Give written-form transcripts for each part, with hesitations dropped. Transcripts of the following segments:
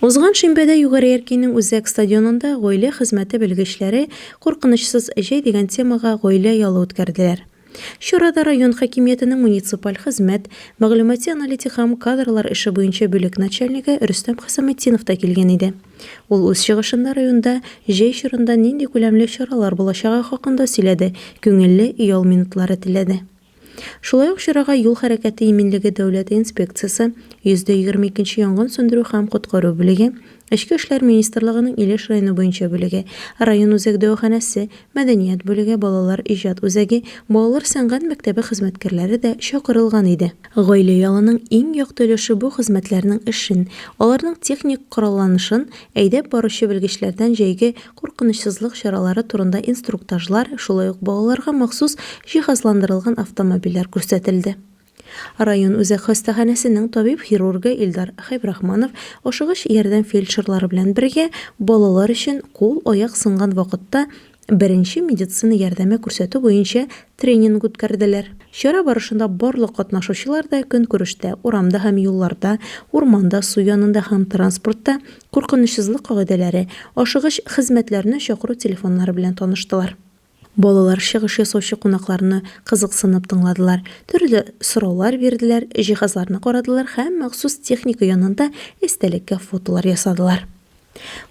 Узган шимбәдә Югары Яркәйнең үзәк стадионында гаилә хезмәте белгечләре Куркынычсыз җәй дигән темага гаилә ялы үткәрделәр. Чарада район хакимиятенең муниципаль хезмәт, мәгълүмати-аналитик һәм кадрлар эше буенча бүлек начальнигы Рөстәм Хисаметдинов та килгән иде. Ул үз чыгышында районда җәй чорында нинди күләмле чаралар булачагы хакында сөйләде, күңелле ял минутлары теләде. Шулай ук чарага юл хәрәкәте иминлеге дәүләт инспекциясе, 122 нче янгын сүндерү һәм коткару бүлеге, Эчке эшләр министрлыгының Илеш районы буенча бүлеге, район үзәк дәваханәсе, мәдәният бүлеге, балалар иҗат үзәге, балалар сәнгать мәктәбе хезмәткәрләре дә чакырылган иде. Гаилә ялының иң якты өлеше бу хезмәтләрнең эшен, аларның техник коралланышын әйдәп баручы белгечләрдән җәйге Куркынычсызлык чаралары турында инструктажлар, шулай ук балаларга махсус җиһазландырылган автомобильләр күрсәтелде. Район үзәк хастаханәсенең табиб-хирургы Илдар Хәйбрахманов ашыгыч ярдәм фельдшерлары белән бергә балалар өчен кул-аяк сынган вакытта беренче медицина ярдәме күрсәтү буенча тренинг үткәрделәр. Чара барышында барлык катнашучылар да көнкүрештә, урамда һәм юлларда, урманда, су янында һәм транспортта куркынычсызлык кагыйдәләре, ашыгыч хезмәтләрне чакыру телефоннары белән таныштылар. Балалар чыгыш ясаучы кунакларны кызыксынып тыңладылар, төрле сораулар бирделәр, җиһазларны карадылар һәм махсус техника янында истәлеккә фотолар ясадылар.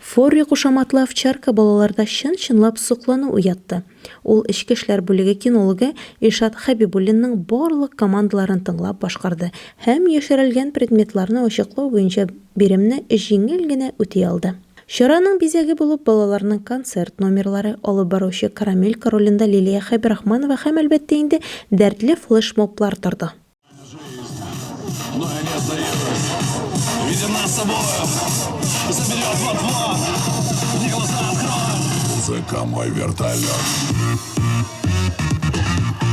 Форри кушаматлы овчарка балаларда чын-чынлап соклану уятты. Ул эчке эшләр бүлеге кинологы Илшат Хәбибуллинның барлык командаларын тыңлап башкарды һәм яшерелгән предметларны ачыклау буенча биремне җиңел генә үти алды. Чараның бизәге булып балаларның концерт номерлары, алып баручы Карамелька ролендә Лилия Хәбирахманова һәм, әлбәттә инде, дәртле флешмоблар торды. Но я не сдаюсь, видим нас с собой, заберет вот-вот, мне глаза откроют. Музыка мой вертолет.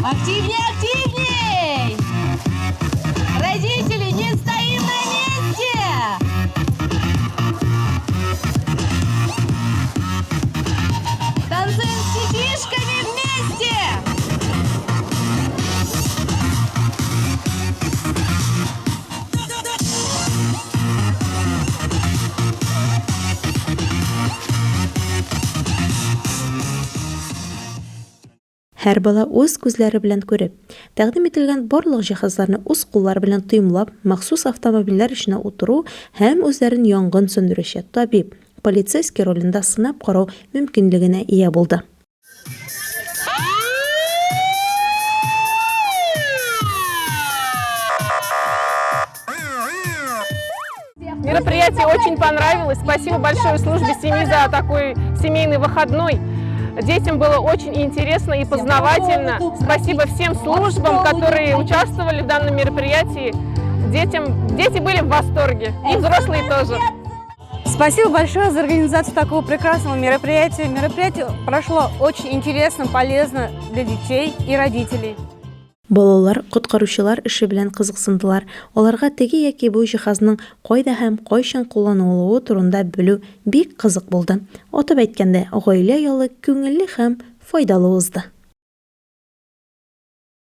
Активней, активней! Родители, не стоим на месте! Танцуем с детишками вместе! Һәр бала үз күзләре белән күреп, тәкъдим ителгән барлык җиһазларны үз куллары белән тоемлап, махсус автомобильләр эченә утыру һәм үзләрен янгын сүндерүче, табиб, полицейский ролендә сынап карау мөмкинлегенә ия булды. Мероприятие очень понравилось. Спасибо большое службе семьи за такой семейный выходной. Детям было очень интересно и познавательно. Спасибо всем службам, которые участвовали в данном мероприятии. Детям, дети были в восторге, и взрослые тоже. Спасибо большое за организацию такого прекрасного мероприятия. Мероприятие прошло очень интересно, полезно для детей и родителей. Балалар коткаручылар эше белән кызыксындылар, аларга теге яки бу җиһазның кайда һәм кайчан кулланылуы турында белү бик кызык булды. Атап әйткәндә, гаилә ялы күңелле һәм файдалы узды.